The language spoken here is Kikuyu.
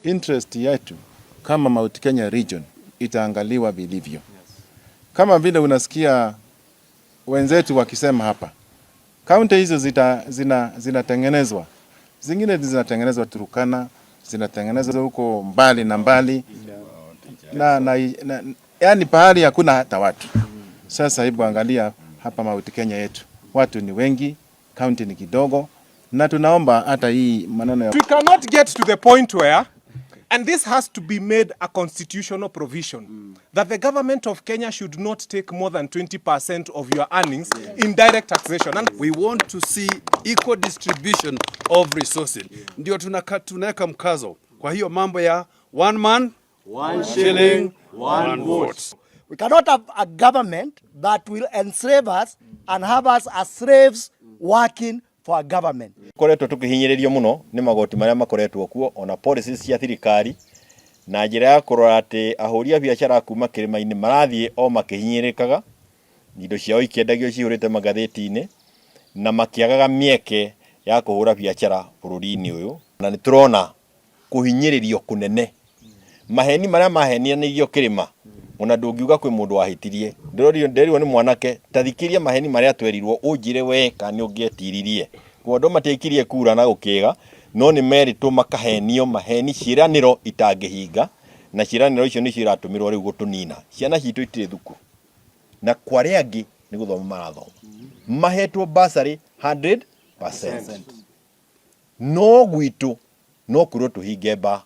Interest yetu kama Mount Kenya region itaangaliwa vilivyo. Kama vile unasikia wenzetu wakisema hapa, kaunti hizo zinatengenezwa, zingine zinatengenezwa Turkana, zinatengenezwa huko mbali na mbali na yani pahali hakuna hata watu. Sasa hebu angalia hapa Mount Kenya yetu, watu ni wengi, kaunti ni kidogo, na tunaomba hata hii maneno ya We cannot get to the point where, and this has to be made a constitutional provision, that the government of Kenya should not take more than 20% of your earnings in direct taxation. And We want to see equal distribution of resources. Ndio tunaweka mkazo kwa hiyo mambo ya one man, one shilling, one vote. We cannot have a government that will enslave us and have us as slaves working for a government. Koretwo tukihinyĩrĩrio mũno nĩ magoti marĩa makoretwo kuo ona policies cia thirikari na njĩra ya kũrora atĩ ahũri a biacara kuma kĩrĩma-inĩ marathiĩ o makĩhinyĩrĩkaga, indo ciao ikĩendagio cihũrĩte magathĩti-inĩ na makĩagaga mĩeke ya kũhũra biacara bũrũri-inĩ ũyũ. Na nĩ tũrona kũhinyĩrĩrio kũnene, maheni marĩa mahenianĩirio kĩrĩma, ona ndũngiuga kwĩ mũndũ wahĩtirie. Ndĩrerirwo nĩ mwanake, ta thikĩria maheni marĩa twerirwo, ũnjĩre we kana nĩ ũngĩetiririe. Koguo andũ matiaikirie kura na gũkĩga, no nĩ merĩtwo makahenio maheni, ciĩranĩro itangĩhinga, na ciĩranĩro icio nĩcio iratũmĩrwo rĩu gũtũnina. Ciana citũ itirĩ thukuru, na kwa arĩa angĩ nĩ gũthoma marathoma, mahetwo bursary 100%, no gwitũ no kwĩrwo tũhinge mba.